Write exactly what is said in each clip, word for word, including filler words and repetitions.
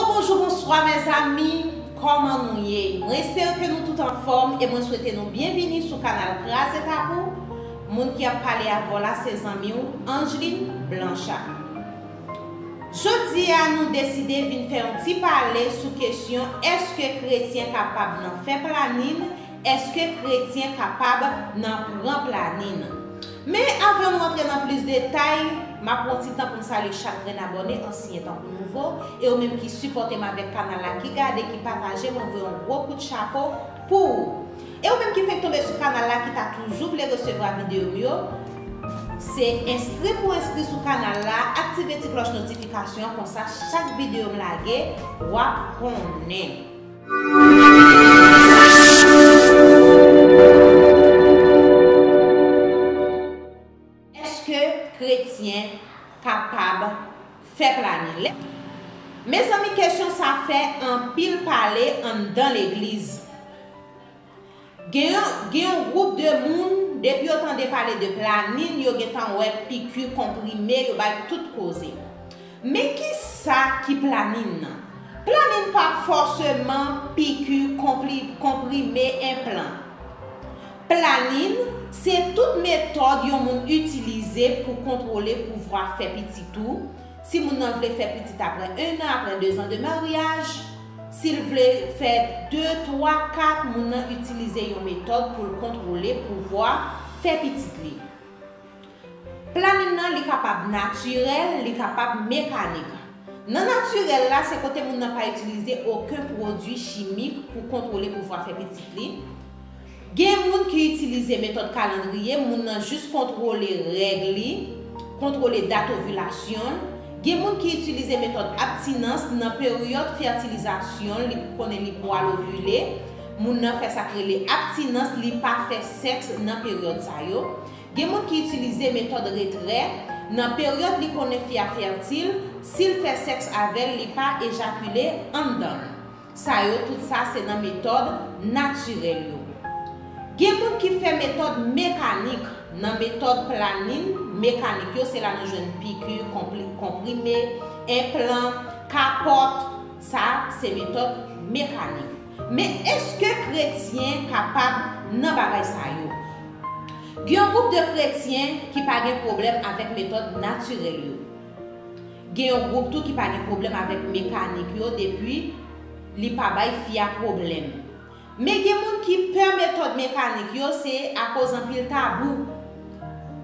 Bonjou, bonswa, mezanmi. Kòman nou ye? Mwen espere ke nou tout anfòm e mwen swete nou byenvini sou kanal Kraze Tabou. Moun ki ap pale avè w la se zanmi w, Angeline Blanchard. Jodi a, nou deside vin fè yon ti pale sou kesyon èske kretyen kapab nan fè planin, èske kretyen kapab nan pran planin. Men avan nou antre nan plis detay, m ap pran ti tan pou m salye chak grenn abòne, ansyen tankou nouvo, e ou menm ki sipòte m avèk kanal la, ki gade, ki pataje, mwen voye yon gwo kout chapo pou ou. E ou menm ki fenk tonbe sou kanal la, ki ta toujou vle resevwa videyo m yo, se enskri pou enskri sou kanal la, aktive ti klòch notifikasyon an, konsa chak videyo m lage, w ap konnen. Èske kretyen kapab fè planin? Mezanmi, kesyon sa fè anpil pale anndan legliz. Gen yon, gen yon gwoup de moun, depi yo tande pale de planin, yo gentan wè piki, konprime, yo bay tout koze. Men kisa ki planin nan? Planin pa fòseman piki, konpli-, konprime, enplan. Planin se tout metòd yon moun itilize pou kontwole pouvwa fè pitit ou. Si moun nan vle fè pitit apre en an, apre dezan de maryaj, si l vle fè de, twa, kat, moun nan itilize yon metòd pou l kontwole pouvwa fè pitit li. Planin nan, li kapab natirèl, li kapab mekanik. Nan natirèl la, se kote moun nan pa itilize okenn pwodui chimik pou kontwole pouvwa fè pitit li. Gen moun ki itilize metòd kalandriye, moun nan jis kontwole règ li, kontwole dat ovilasyon l. Gen moun ki itilize metòd abstinans nan peryòd fètilizasyon l, li konnen li pwal ovile. Moun nan fè sa k rele abstinans, li pa fè sèks nan peryòd sa yo. Gen moun ki itilize metòd retrè, nan peryòd li konnen fi a fètil, si l fè sèks avè l, li pa ejakile anndan l. Sa yo, tout sa, se nan metòd natirèl yo. Gen moun ki fè metòd mekanik. Nan metòd planin mekanik yo, se la nou jwenn piki, konpli-, konprime, enplan, kapòt. Sa, se metòd mekanik. Men èske kretyen kapab nan bagay sa yo? Gen yon gwoup de kretyen ki pa gen pwoblèm avèk metòd natirèl yo. Gen yon gwoup tou ki pa gen pwoblèm avèk mekanik yo depi li pa bay fi a pwoblèm. Men gen moun ki pè metòd mekanik yo, se akoz anpil tabou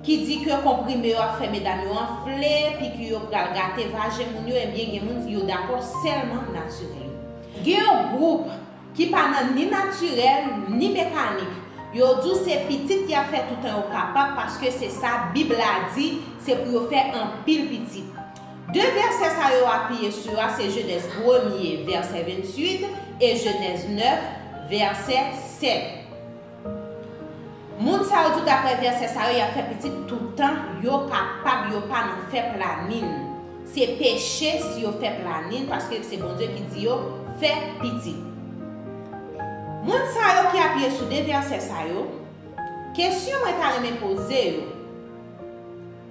ki di ke konprime yo ap fè medam yo anfle, piki yo pral gate vajen moun yo, ebyen gen moun yo dakò sèlman natirèl. Gen yon gwoup ki pa nan ni natirèl, ni mekanik. Yo di w se pitit y ap fè toutan yo kapab, paske se sa Bib la di, se pou yo fè anpil pitit. De vèsè sa yo apiye sou yo a, se Jenèz premye, vèsè venntuit, e Jenèz nèf, vèsè sèt. Moun sa yo di w, daprè vèsè sa yo, y ap fè pitit toutan yo kapab, yo pa nan fè planin. Se peche si yo fè planin, paske se Bondye ki di yo fè pitit. Moun sa yo ki apiye sou de vèsè sa yo, kesyon mwen ta renmen poze yo,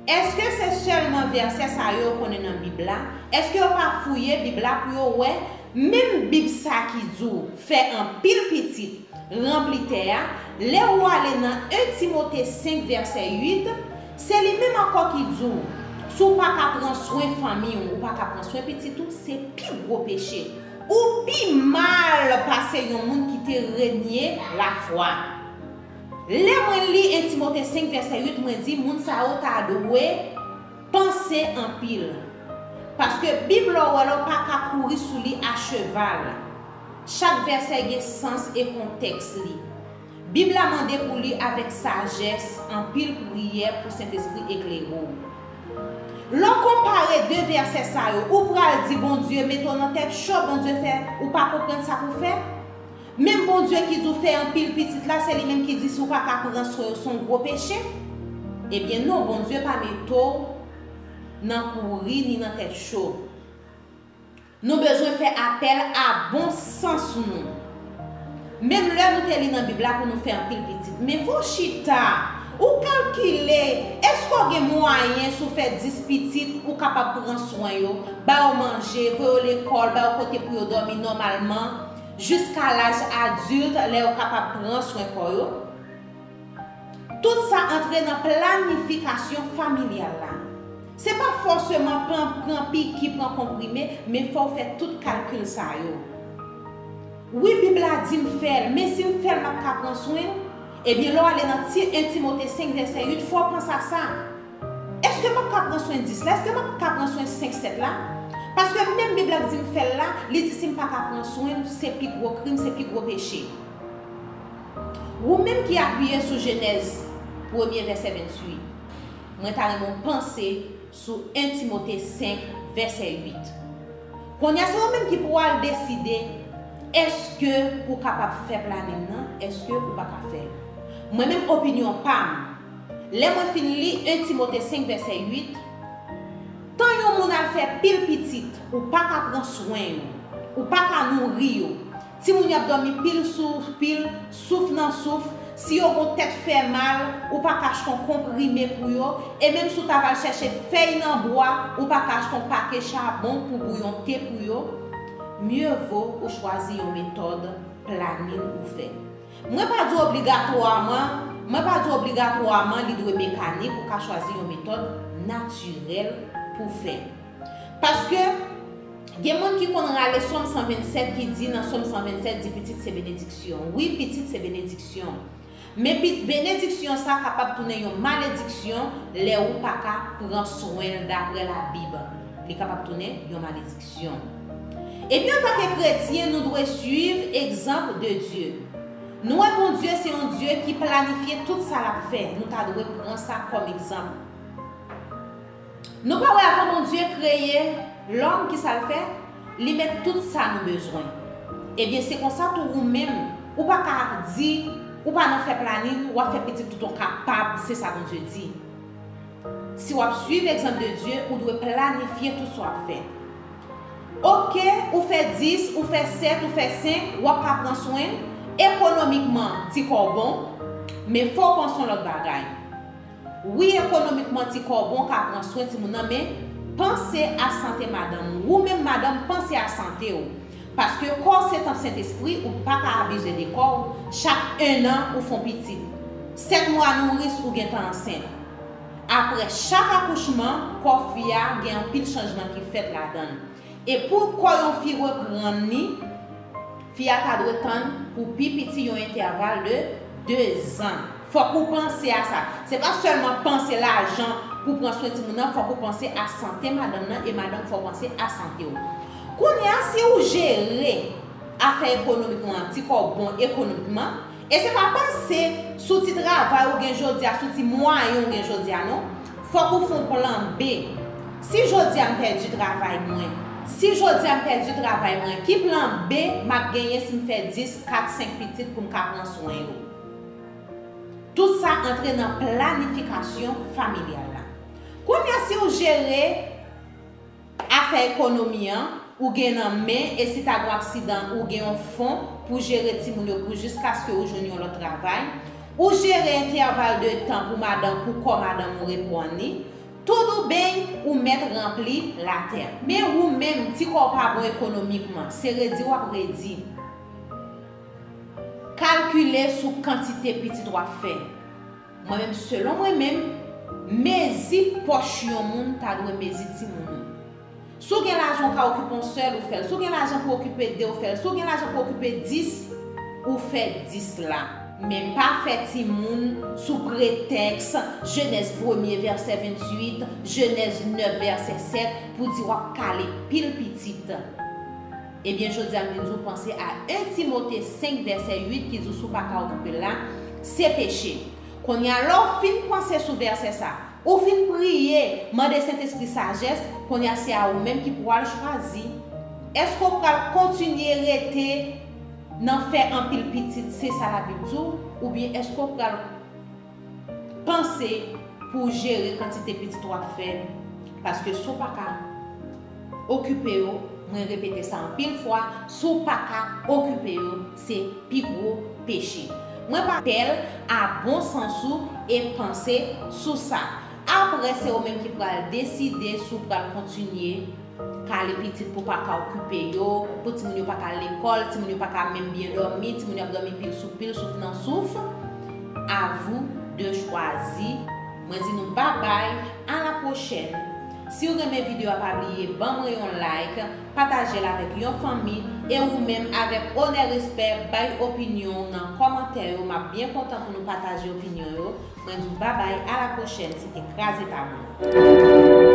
èske se sèlman vèsè sa yo yo konnen nan Bib la? Èske yo pa fouye Bib la pou yo wè menm Bib sa ki di w fè anpil pitit, ranpli tè a? Lè ou ale nan en Timote senk vèsè uit, se li menm ankò ki di w, si w pa ka pran swen fanmi w, ou pa ka pran swen pitit ou, se pi gwo peche. Ou pi mal pase yon moun ki te renye lafwa. Lè mwen li en Timote senk vèsè uit, mwen di moun sa yo ta dwe panse anpil. Paske Bib la, w wè la, w pa ka kouri sou li acheval. Chak vèsè gen sans e kontèks li. Bib la mande pou li avèk sajès, anpil priyè pou Sentespri eklere w. Lè w konpare de vèsè sa yo, ou pral di Bondye mete w nan tèt cho, Bondye fè ou pa konprann sa pou fè? Menm Bondye ki di w fè anpil pitit la, se li menm ki di si w pa ka pran swen yo, se yon gwo peche? Ebyen non, Bondye pa mete w nan kouri ni nan tèt cho. Nou bezwen fè apèl a bon sans nou. Menm lè nou te li nan Bib la pou nou fè anpil pitit, men fò w chita, Ou kalkile, èske w gen mwayen si w fè dis pitit, ou kapab pran swen yo, ba yo manje, voye yo lekòl, ba yo kote pou yo dòmi nòmalman, jiska laj adilt, lè yo kapab pran swen kò yo? Tout sa antre nan planifikasyon familyal la. Se pa fòseman pran, pran piki, pran konprime, men fò w fè tout kalkil sa yo. Wi, Bib la di m fè l, men si m fè l, m ap ka pran swen l? Ebyen, lè w ale nan ti, en Timote senk vèsè uit, fò w panse a sa. Èske m ap ka pran swen dis la? Èske m ap ka pran swen senk, sèt la? Paske menm Bib la k di m fè l la, li di si m pa ka pran swen l, se pi gwo krim, se pi gwo peche. Ou menm ki apiye sou Jenèz premye vèsè venntuit, mwen ta renmen w panse sou en Timote senk vèsè uit. Kounye a, se ou menm ki pou al deside èske ou kapab fè planin nan, èske ou pa ka fè l. Mwen menm, opinyon pa m, lè mwen fin li en Timote senk vèsè uit, tan yon moun al fè pil pitit, ou pa ka pran swen yo, ou pa ka nouri yo, timoun yo ap dòmi pil sou pil, souf nan souf, si yo gon tèt fè mal, ou pa ka achte yon konprime pou yo, e menm si w ta pral chèche fèy nan bwa, ou pa ka achte yon pake chabon pou bouyon te pou yo, mye vo ou chwazi yon metòd planin ou fè. Mwen pa di obligatwaman, mwen pa di obligatwaman li dwe mekanik, ou ka chwazi yon metòd natirèl pou fè. Paske gen moun ki konn rale Sòm san vennsèt ki di nan Sòm san vennsèt di pitit se benediksyon. Wi, pitit se benediksyon. Men pi- benediksyon sa kapab tounen yon malediksyon lè ou pa ka pran swen l daprè Labib. Li kapab tounen yon malediksyon. Epi antanke kretyen, nou dwe swiv egzanp de Dye. Nou wè Bondye se yon Dye ki planifye tout sa l ap fè. Nou ta dwe pran sa kòm egzanp. Nou pa wè avan Bondye kreye lòm, ki sa l fè? Li met tout sa nou bezwen. Ebyen, se konsa tou ou menm, ou pa ka di, ou pa nan fè planin, w ap fè pitit tout ou kapab, se sa Bondye di. Si w ap swiv egzanp de Dye, ou dwe planifye tout sa w ap fè. Oke, ou fè dis, ou fè sèt, ou fè senk, w ap ka pran swen l, ekonomikman, ti kò w bon, men fò w panse yon lòt bagay. Wi, ekonomikman, ti kò w bon ka pran swen timoun nan, men panse a sante madanm ou. Ou menm madanm, panse a sante w. Paske kò w se tanp Sentespri, ou pa ka abize de kò w. Chak en an, ou fè yon pitit. Sèt mwa nouris, ou gentan ansent. Apre chak akouchman, kò fi a gen anpil chanjman ki fèt ladan l. E pou kò yon fi reprann li, fi a ta dwe tann pou pi piti yon entèval de dezan. Fòk ou panse a sa. Se pa sèlman panse lajan pou pran swen timoun nan, fòk ou panse a sante madanm nan, e madanm fò w panse a sante w. Kounye a, si ou jere afè ekonomikman, ti kò w bon ekonomikman, e se pa panse sou ti travay ou gen jodi a, sou ti mwayen ou gen jodi a, non. Fòk ou fè yon plan B. Si jodi a m pèdi travay mwen, si jodi a m pèdi travay mwen, ki plan B m ap genyen si m fè dis, kat, senk pitit pou m ka pran swen yo? Tout sa antre nan planifikasyon familyal la. Kounye a, si ou jere afè ekonomi an, ou gen nan men, e si ta gen yon aksidan, ou gen yon fon pou jere timoun yo pou jiskaske ou jwenn yon lòt travay. Ou jere entèval de tan pou madanm, pou kò madanm ou reprann li. Toudoubèy, ou mèt ranpli latè. Men ou menm, ti kò w pa bon ekonomikman, se redi w ap redi. Kalkile sou kantite pitit w ap fè. Mwen menm, selon mwen menm, mezi pòch yon moun ta dwe mezi timoun ou. Si w gen lajan, w ka okipe yon sèl, ou fè l. Si w gen lajan pou okipe de, ou fè l. Si w gen lajan pou okipe dis, ou fè dis la. Men pa fè timoun sou pretèks Jenèz premye vèsè venntuit, Jenèz nèf vèsè sèt pou di w ap kale pil pitit. Ebyen, jodi a m vin di w panse a en Timote senk vèsè uit ki di w si w pa ka okipe l la, se peche. Kounye a, lè w fin panse sou vèsè sa, ou fin priye, mande Sentespri sajès, kounye a se a ou menm ki pou al chwazi. Èske w pral kontinye rete nan fè anpil pitit, se sa Labib di w, oubyen èske w pral panse pou w jere kantite pitit w ap fè? Paske si w pa ka okipe yo, mwen repete sa anpil fwa, si w pa ka okipe yo, se pi gwo peche. Mwen pa pè l a bon sans ou e panse sou sa. Apre se ou menm ki pral deside si w pral kontinye kale pitit pou pa ka okipe yo, pou timoun yo pa ka al lekòl, timoun yo pa ka menm byen dòmi, timoun yo ap dòmi pil sou pil, souf nan souf. À vous de choisir. Mwen di nou babay, a la pwochèn. Si w renmen videyo a, pa bliye ban mwen yon like, pataje l avèk yon fanmi, e ou menm avèk onè respè bay opinyon w nan kòmantè yo. M ap byen kontan pou nou pataje opinyon yo. Mwen di w babay, a la pwochèn, se te Kraze Tabou.